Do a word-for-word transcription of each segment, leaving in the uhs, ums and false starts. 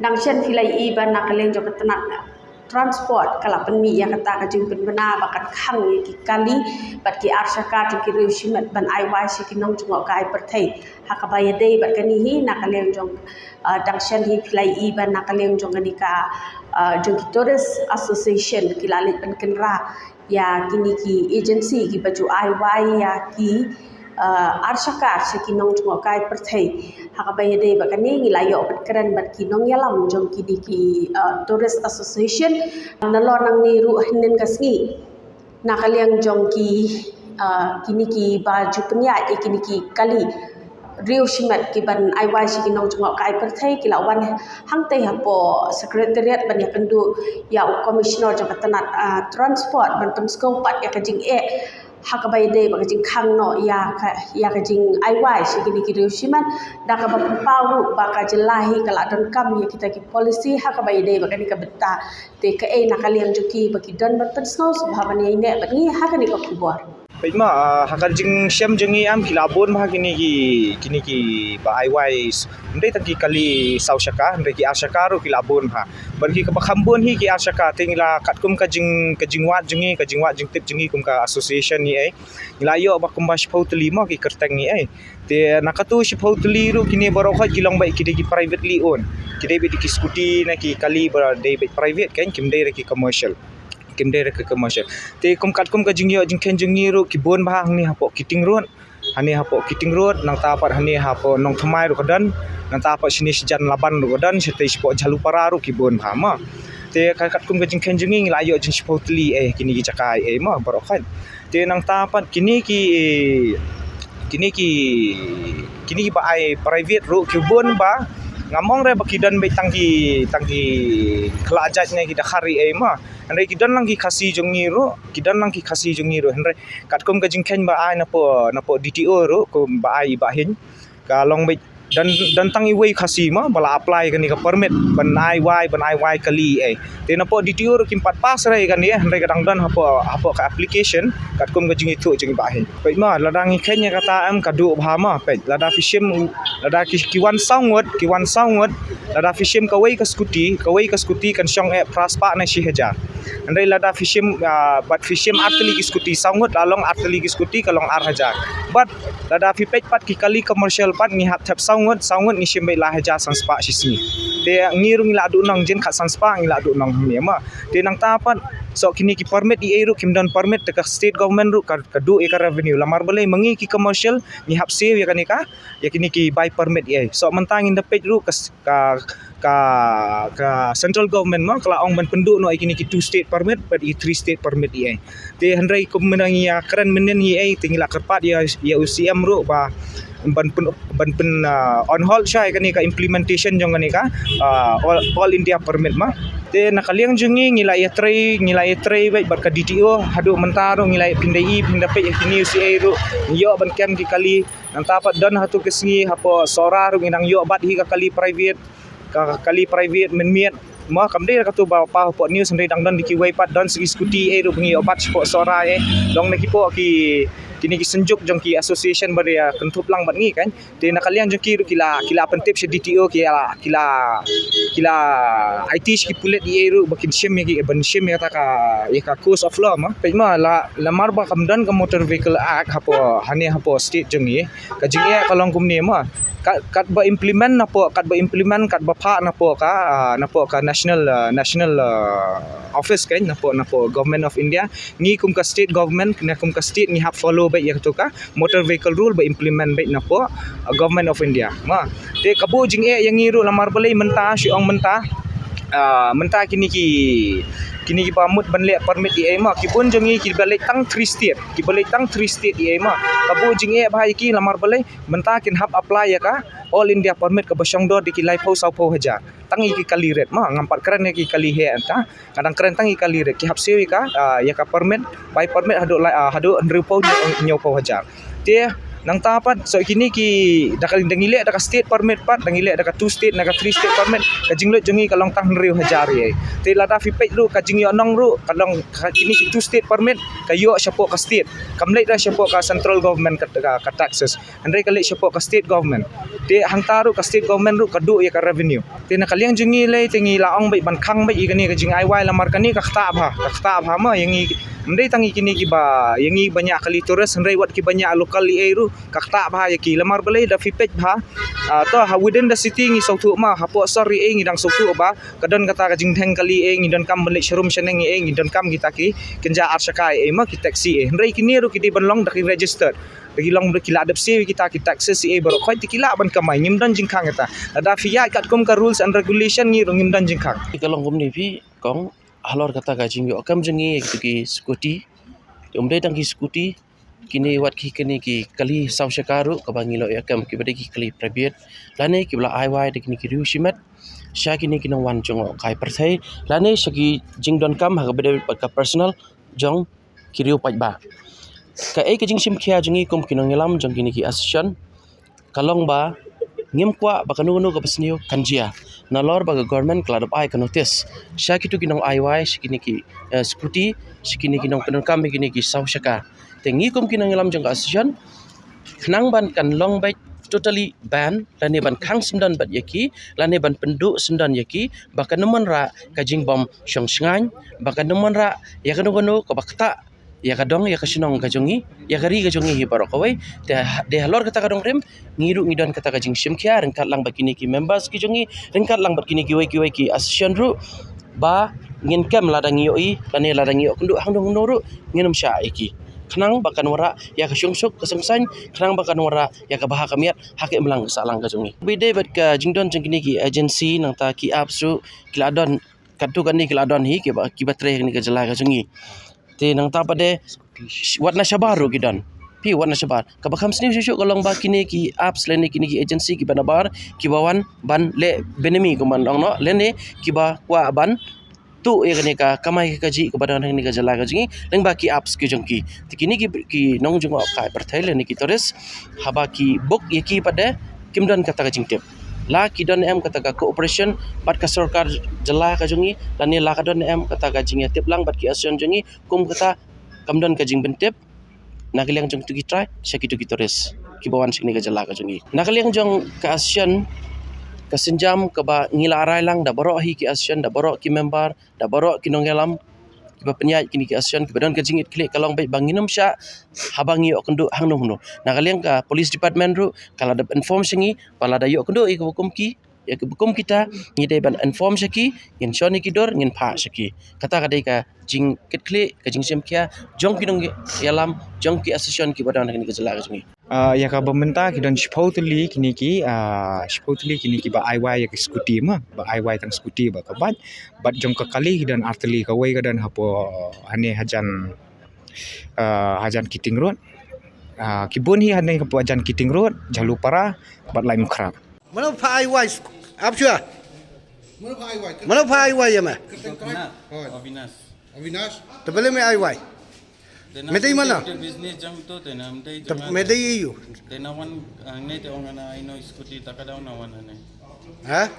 Dang shen phi la ïohi ba na ka liang jong ka tnat transport ka la pynmih ïa kata ka jingpynbna ba kan khang ïa ki kali bad ki arshaka jong ki riew shimet ban ai wai sha ki nongjngohkai pyrthei. Ha kaba ïadei bad kane hi na ka liang jong, ah, dang shen hi phi la ïohi ba na ka liang jong kane ka, ah, jong ki Tourist Association ki la leit pynkynrah ïa kine ki agency kiba ju ai wai ïa ki, ah, arshaka sha ki nongjngohkai pyrthei. Ha kaba ïadei bad kane ngi la ïoh ban kren bad ki nongïalam jong kine ki, ah, Tourist Association. Nalor nangne ruh hynnin ka sngi na ka liang jong ki, ah, kine kiba ju pynïaid ïa kine ki kali riew shimet ki ban ai wai sha ki nongjngohkai pyrthei ki la wan hangtei hapoh Secretariat ban ïakynduh ïa u Commissioner jong ka tnat, ah, Transport ban pynsngew pat ïa ka jingeh ha kaba ïadei bad ka jingkhang noh ïa ka, ïa ka jingai wai sha kine ki riew shimet, da kaba pynpaw ruh ba ka jylla hi ka la donkam ïa kita ki policy ha kaba ïadei bad kane ka bynta. Te kaei na ka liang jong ki ba ki don ban pynsngew, sngewbha ban ïaineh bad ngi ha kane ka khubor. Peit ma, ah, ha ka jingshem jong ngi em ki la bun bha kine ki, kine kiba ai wai, ym dei tang ki kali saw shaka, hynrei ki ar shaka ruh ki la bun bha. Bad ki kaba kham bun hi ki ar shaka, te ngi la katkum ka jing, ka jingwad jong ngi, ka jingwad jingtip jong ngi kum ka association ngi ei, ngi la ïoh ba kumba shiphew tylli mo ki kyrteng ngi ei. Te na katu shiphew tylli ruh kine baroh khoit ki long beit ki dei ki privately owned. Ki dei beit ki scooty ne ki kali ba dei beit private kan, kim dei re ki commercial. Kim dei re ki commercial. Te kum katkum ka jingïoh jingkheiñ jong ngi ruh ki bun bha hangne hapoh Kiting Road. Hangne hapoh Kiting Road, nangta pat hangne hapoh Nongthymmai ruh ka don, nangta pat shane shajan Laban ruh ka don, shatei shapoh Jhalupara ruh ki bun bha mo. Te ka katkum ka jingkheiñ jong ngi ngi la ïoh jingshiphew tylli ei kine ki jaka ei mo baroh khoit. Te nangta pat kine ki, kine ki, kine kiba ai private ruh ki bun bha. Ngam ong re ba ki don beit tang ki, tang ki khlajait ne ki dkhar ei mo. Hynrei ki don lang ki Khasi jong ngi ruh, ki don lang ki Khasi jong ngi ruh. Hynrei katkum ka jingkheiñ ba ai napoh, napoh D T O ruh, kumba ai i Bah Hing, ka long beit don, don tang iwei Khasi mo ba la apply kane ka permit ban ai wai, ban ai wai kali ei. Te napoh D T O ruh kim pat pass re kane, hynrei ka dang don hapoh, hapoh ka application katkum ka jingithuh jong i Bah Hing. Peit mo, lada ngi kheiñ ïa kata em ka duh bha mo. Peit, lada phi shim, lada ki, ki wan saw ngut, ki wan saw ngut, lada phi shim kawei ka scooty, kawei ka scooty kan shong eh phra spah ne shi hajar. Hynrei lada phi shim, ah, bad phi shim ar tylli ki scooty, saw ngut la long ar tylli ki scooty ka long ar hajar. Bad lada phi peit pat ki kali commercial pat ngi hap thep saw ngut, saw ngut ngi shim beit lai hajar san spah shi sngi. Te ngi ruh ngi la duh nong jin khat san spah ngi la duh nong hangne mo. Te nangta pat soh kine ki permit i ei ruh kim don permit te ka state government ruh ka, ka duh ïa ka revenue. Lamar balei ma ngi ki commercial ngi hap siew ïa kane ka, ïa kine ki bai permit i ei. Soh mynta ngin da peit ruh ka s-, ka, ka, ka central government mo ka la ong ban pynduh noh ïa kine ki two state permit bad ïa three state permit i ei. Te hynrei kum mynta ngi ïa kren mynnin i ei te ngi la kyrpad ïa, ïa u C M ruh ba ban pyn, ban pyn, ah, on hold shwa ïa kane ka implementation jong kane ka, ah, all, all India permit mo. Te na ka liang jong ngi ngi la ïatrei, ngi la ïatrei beit bad ka D T O haduh mynta ruh ngi la ïa pynda i, pynda peit ïa kine u C A ruh ngi ïoh ban kem ki kali. Nangta pat don hato ka sngi hapoh Sohra ruh ngi dang ïoh bat hi ka kali private, ka kali private mynmiet. Mo kam dei katu ba paw hapoh news hynrei dang don da kiwei pat, don sa ki scooty ei ruh ba ngi ïoh bat shapoh Sohra ei. Long na ki poh ki, kine ki synjuk jong ki association ba dei ïa kynthup lang bad ngi kan. Te na ka liang jong ki ruh ki la, ki la pyntip sha D T O ki la, ki la, ki la aiti sha ki pulit i ei ruh ba kin shim ïa ki, ban shim ïa kata ka, ïa ka course of law mo. Peit mo la, lamar ba kam don ka Motor Vehicle Act hapoh, hangne hapoh state jong ngi. Ka jingeh ka long kumne mo. Kat, kat ba implement napoh, kat ba implement, kat ba phah napoh ka, ah, napoh ka national, ah, national, ah, office kan, napoh, napoh Government of India. Ngi kum ka state government, ne kum ka state ngi hap follow beit ïa katu ka Motor Vehicle Rule ba implement beit napoh, ah, Government of India. Mo. Te ka buh jingeh ïa ngi ruh lamar balei mynta, shu ong mynta. Ah, mynta kine ki, kine kiba mut ban leh permit i ei mo. Ki bun jong ngi kiba leit tang three state, kiba leit tang three state i ei mo. Ka buh jingeh bha ïa ki lamar balei mynta kin hap apply ïa ka All India permit kaba shong dor da ki laiphew sawphew hajar. Tang ïa ki kali rit mo, ngam pat kren ïa ki kali heh ynta. Nga dang kren tang ïa ki kali rit, ki hap siew ïa ka, ah, ïa ka permit, bai permit haduh lai, ah, haduh hynriewphew hynñiewphew hajar. Te Nangta pat, so kine ki, da ka, da ngi leh da ka state permit pat, da ngi leh da ka two state, na ka three state permit, ka jinglut jong ngi ka long tang hynriew hajar ïa. Te lada phi peit ruh, ka jingïoh nong ruh, ka long, ka, kine ki two state permit, ka ïoh shapoh ka state. Kam leit ruh shapoh ka central government ka, ka, ka taxes. Hynrei ka leit shapoh ka state government. Te hangta ruh ka state government ruh ka duh ïa ka revenue. Te na ka liang jong ngi lei te ngi la ong beit ban khang beit ïa kane ka jingaiwai namar kane ka ktah bha, ka ktah bha ma ïa ngi. Ym dei tang ïa kine kiba, ïa ngi ba ñiah kali tourist, hynrei wat kiba ñiah local ïa ei ruh ka ktah bha ïa ki. Namar balei da phi peit bha, ah, to ha within the city ngi sngewthuh ma, hapoh sor ïa ei ngi dang sngewthuh ba ka don kata ka jingdheng kali ïa ei, ngi donkam ban leit sharum shaneng ïa ei, ngi donkam kita ki kynja ar shaka ïa ei ma, ki taxi ïa ei. Hynrei kine ruh ki dei ban long da ki registered. Ki long ki la dep siew kita ki taxes ïa ei baroh khoit te ki lah ban kamai, ngim don jingkhang kita. Lada phi ïaid katkum ka rules and regulation ngi ruh ngim don jingkhang. Ka long kumne phi kong, halor kata ka jingïoh kam jong ngi ïa kitu ki scooty. Te ym dei tang ki scooty, kine wat ki kine ki kali saw shaka ruh kaba ngi la ïoh kam, kiba dei ki kali private lane kiba la ai wai da kine ki riew shimet sha kine ki nongwan jong ka pyrthei lane sha ki jingdonkam ha kaba dei bad ka personal jong ki riew paidbah. Kaei ka jingshim khia jong ngi kum ki nongïalam jong kine ki association ka long ba ngim kwah ba kano kano kaba sniew kan jia. Nalor ba ka government ka la dep ai ka notice sha kitu ki nong ai wai, sha kine ki, eh, scooty, sha kine ki nongpyndonkam ïa kine ki saw shaka. Te ngi kum ki nongïalam jong ka association khnang ban kan long beit totally ban lane ban khang syndon bad ïa ki lane ban pynduh syndon ïa ki ba kan ym wanrah ka jingbym shong shngaiñ, ba kan ym wanrah ïa kano kano kaba ktah ïa ka dong ïa ka shnong ka jong ngi, ïa ka ri ka jong ngi hi baroh kawei. Te ha-, te halor kata ka dong rim ngi ruh ngi don kata ka jingshim khia ryngkat lang bad kine ki members ki jong ngi, ryngkat lang bad kine kiwei kiwei ki association ruh ba ngin kem lada ngi ïohi lane lada ngi ïoh kynduh hangno hangno ruh ngin ym shah ïa ki. Khnang ba kan wanrah ïa ka shong suk ka shong saiñ, khnang ba kan wanrah ïa ka bha ka miat ha ka imlang ka sahlang ka jong ngi. Bad dei bad ka jingdon jong kine ki agency nangta ki apps ruh ki la don katto katne ki la don hi kiba, kiba trei ha kane ka jylla ka jong ngi. Te nangta pat de wat na shabar ruh ki don. Phi, wat na shabar. Kaba kham sniew shuh shuh ka long ba kine ki apps lane kine ki agency kiba nabar kiba wan ban leh bynmih kumba ong noh lane kiba kwah ban tuh ïa kane ka kamai ka kajih kaba don ha kane ka jylla ka jong ngi lyngba ki apps ki jong ki. Te kine ki, ki nong jngohkai pyrthei lane ki tourist haba ki book ïa ki pat de kim don kata ka jingtip. La ki don em kata ka cooperation bad ka sorkar jylla ka jong ngi lane la ka don em kata ka jingïatip lang bad ki association jong ngi, kum kata kam don ka jingpyntip na ka liang jong kitu ki trai sha kitu ki tourist kiba wan sha kane ka jylla ka jong ngi. Na ka liang jong ka association, ka sienjam kaba ngi la rai lang da baroh hi ki association, da baroh ki member, da baroh ki nongïalam kiba pynïaid kine ki association, kiba don ka jingkitkhlieh ka long beit ba ngin ym shah haba ngi ïoh kynduh hangno hangno. Na ka liang ka police department ruh ka la dep inform sha ngi ba lada ïoh kynduh ïa kiba kum ki, ïa kiba kum kita, ngi dei ban inform sha ki, ngin shon ïa ki dur, ngin phah sha ki. Kata ka dei ka jingkitkhlieh, ka jingshim khia jong ki nongïalam, jong ki association kiba don ha kane ka jylla ka jong ngi. Ah, ïa kaba mynta ki don shiphew tylli kine ki, ah, shiphew tylli kine kiba ai wai ïa ki scooty ma, ba ai wai tang scooty bad ka bike. Bad jong ka kali ki don ar tylli, kawei ka don hapoh, hane hajan, ah, hajan Kiting Road. Ah, ki bun hi hane hapoh hajan Kiting Road, Jhalupara bad Laitumkhrah. Mano pha ai wai? Ap shuwa. Mano pha ai wai? Mano pha ai wai ïa me? Avinash. Avinash. Te balei me ai wai? Me dei mano? Te business jam to te na, me dei jam. Me dei ïa u? Te na wan, ah, ne te ong ana ino scooty ta ka daw na wan ne. Ha?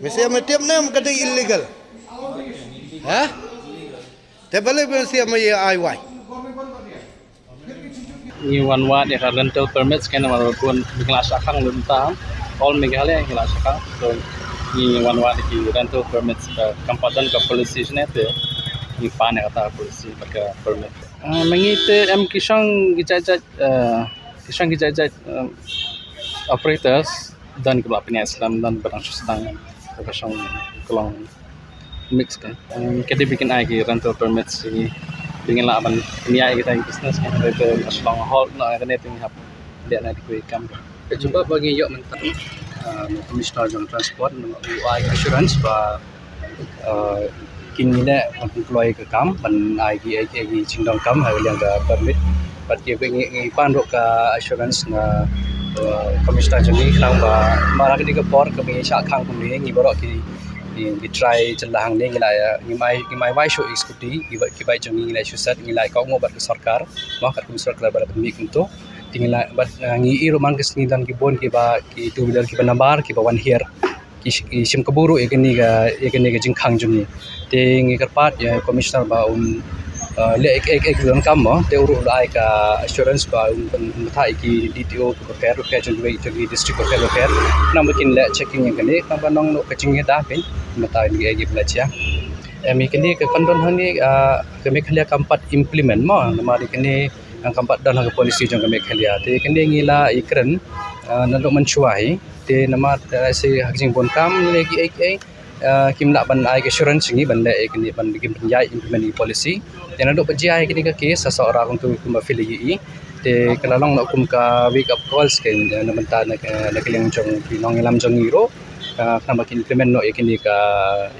Me sia me tip ne em ka dei illegal? Ha? Te balei me sia me ïa ai wai? Ngi wan wad ïa ka rental permits kane namar ba bun ngi la shah khang lynta. All Meghalaya ngi la shah khang. So ngi wan wad ïa ki rental permits ka kam pat don ka policy shane te ngi pan ïa kata ka policy bad ka permit. Ah, ma ngi te em ki shong ki jait jait, ah, ki shong ki jait jait, ah, operators. Don kiba la pynïaid slem, don ba dang shu sdang, ba ka shong ka long mix ka. Em, ka dei ba kin ai ki rental permits ïa ngi ba ngin lah ban pynïaid ïa kita ki business ka. Hynrei te ka shlong halt noh ïa kane te ngi hap leh na ki kam. Ka jubab ba ngi ïoh mynta, em, Commissioner jong Transport u ai assurance ba, eh, kin ngi ne ban pynkloi ka kam ban ai ki, ai ki, ai ki jingdonkam ha ka liang ka permit. Bad ki ngi, ngi pan ruh ka assurance na, eh, Commissioner jong ngi khnang ba ma la ka dei ka por ka ngi shah khang kumne ngi baroh ki Ngi, ngi try jylla hangne, ngi la, eh, ngi mai, ngi mai wai shuh i scooty, ngi ba, ki bike jong ngi ngi la shu set, ngi la kohnguh bad ka sorkar, mo, katkum sorkar ba la pynmih kumto. Te ngi la, bad, eh, ngi ïohi ruh man ka sngi don ki bun kiba, ki two wheeler kiba namar, kiba wan hiar. Ki sh-, ki shim kabu ruh ïa kane ka, ïa kane ka jingkhang jong ngi. Te ngi kyrpad ïa Commissioner ba un, eh, leh ek, ek, ek donkam mo, te u ruh u la ai ka assurance ba un, un, un bthah ïa ki D T O bapher bapher jong ki, jong ki district bapher bapher. Khnang ba kin leh checking ïa kane, khnang ba nang noh ka jingïada phi, mynta ngi ai ki pla chia. Em, ïa kane ka kyndon hangne, ah, ka Meghalaya kam pat implement mo, namar ïa kane, ah, kam pat don ha ka policy jong ka Meghalaya. Te ïa kane ngi la ïakren, ah, naduh mynshuwa hi. Te namar, ah, lehse ha ka jingbun kam ngi leh ki ei ei, ah, kim lah ban ai ka assurance ngi ban leh ïa kane, ban kim pynïaid implement ïa ki policy. Te naduh ba jia ïa kane ka case, sa sawra kumtu kumba phi la ïohi. Te ka la long noh kum ka wake up calls ka, eh, na bynta na ka, na ka liang jong ki nongïalam jong ngi ruh. Ah, khnang ba kin implement noh ïa kane ka,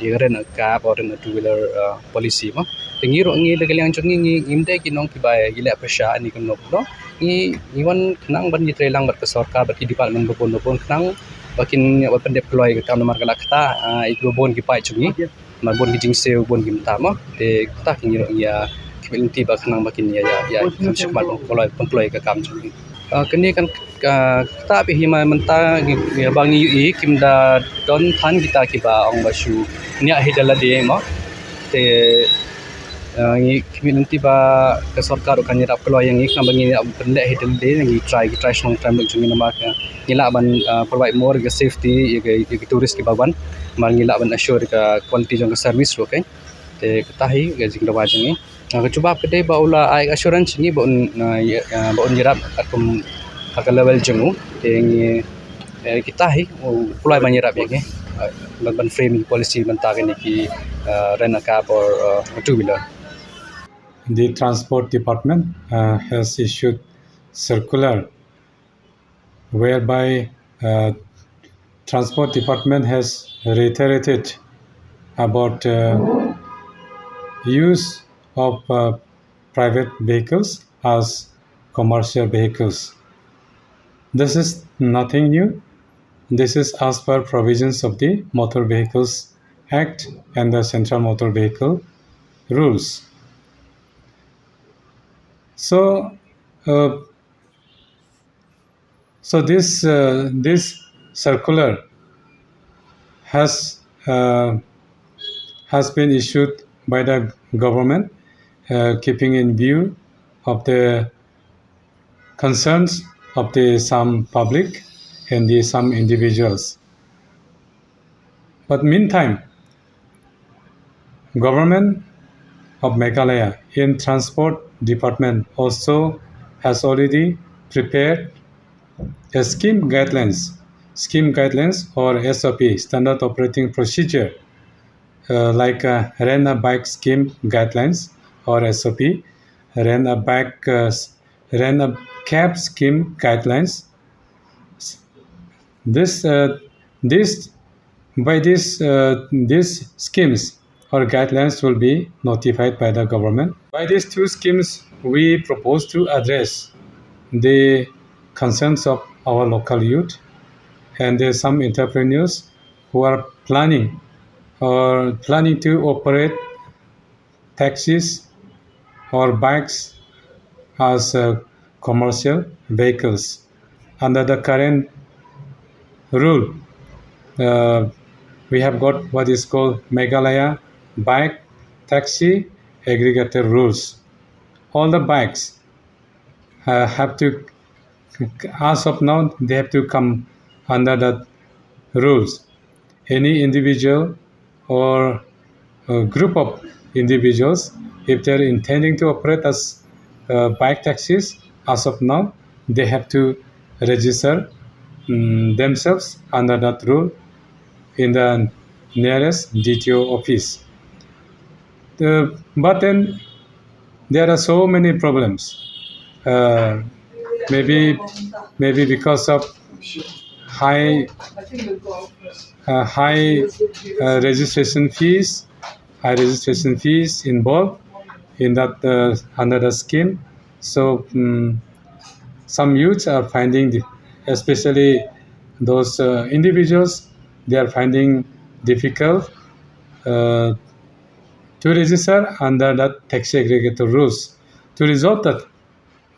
ïa ka rent a cab or rent a two wheeler, ah, policy mo. Te ngi ruh ngi da ka liang jong ngi, ngi, ngim dei ki nong kiba ïaleh pressure ne kumno kumno. Ngi, ngi wan khnang ban ïatrei lang bad ka sorkar bad ki department babun babun khnang ba kin ïa ban pyndep kloi ka kam namar ka la ktah, ah, ïa kiba bun ki paid jong ngi. Namar bun ki jingsiew bun ki mynta mo. Te kata ngi ruh ngi ïa khmih lynti ba khnang ba kin ïa, ïa, ïa kam sha khmat ban kloi, ban kloi ka kam jong ngi. Ah, kane kan, ah, kata bha hi, ma mynta ngi, ngi ba ngi ïohi kim da don than kita kiba ong ba shu ñiah hi da lade mo. Te, ah, ngi khmih lynti ba ka sorkar ruh kan ïarap kloi ïa ngi khnang ba ngin ïa pynleh hi da lade, ngi try, ngi try shnong try mut jong ngi namar ka ngi lah ban, ah, provide more ka safety ïa ka, ïa ka tourist kiba wan. Namar ngi lah ban assure ka quality jong ka service ruh, okay. Te kata hi ka jingdawa jong ngi. Ah, ka jubab ka dei ba u la ai assurance ngi ba un, ah, ïa, ah, ba un ïarap katkum ha ka level jong u. Te ngi, eh, kita hi u kloi ban ïarap ïa ngi, ah, ban, ban frame policy mynta kane ki, ah, rent a cab or, ah, two wheeler. The Transport Department, uh, has issued circular whereby, uh, Transport Department has reiterated about, uh, use of, uh, private vehicles as commercial vehicles. This is nothing new. This is as per provisions of the Motor Vehicles Act and the Central Motor Vehicle Rules. So, uh, so this, uh, this circular has, uh, has been issued by the government, uh, keeping in view of the concerns of the some public and the some individuals. But meantime, Government of Meghalaya in Transport Department also has already prepared a scheme guidelines, scheme guidelines or S O P, standard operating procedure, uh, like, uh, rent a bike scheme guidelines or S O P, rent a bike, uh, s-, rent a cab scheme guidelines. This, uh, this, by this, uh, these schemes or guidelines will be notified by the government. By these two schemes, we propose to address the concerns of our local youth and there's some entrepreneurs who are planning or planning to operate taxis or bikes as, uh, commercial vehicles. Under the current rule, uh, we have got what is called Meghalaya Bike Taxi Aggregator Rules. All the bikes, uh, have to, as of now, they have to come under the rules. Any individual or a group of individuals, if they're intending to operate as, uh, bike taxis, as of now, they have to register, mm, themselves under that rule in the nearest D T O office. The, but then there are so many problems. Uh, maybe, maybe because of high, uh, high, uh, registration fees, high registration fees involved in that, uh, under the scheme. So, mm, some youths are finding, the, especially those, uh, individuals, they are finding difficult uh, to register under the taxi aggregator rules. To resolve that,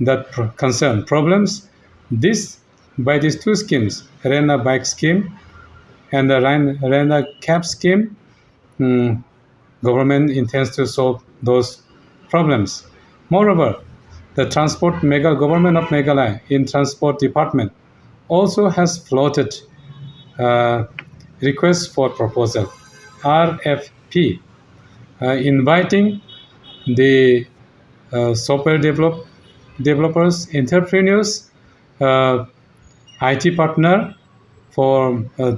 that pr- concern problems, this by these two schemes, rent a bike scheme and the rent, rent a cab scheme, mm, government intends to solve those problems. Moreover, the transport Meghalaya, government of Meghalaya in transport department also has floated uh, request for proposal, R F P, uh, inviting the uh, software develop, developers, entrepreneurs, uh, I T partner for uh,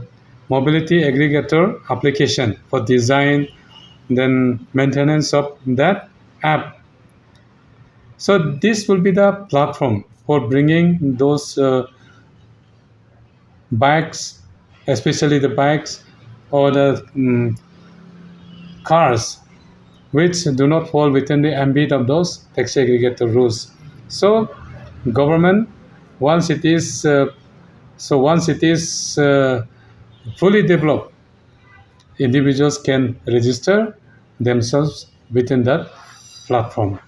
mobility aggregator application for design, then maintenance of that app. So this will be the platform for bringing those uh, bikes, especially the bikes or the mm, cars, which do not fall within the ambit of those taxi aggregator rules. So, government, once it is, uh, so once it is uh, fully developed, individuals can register themselves within that platform.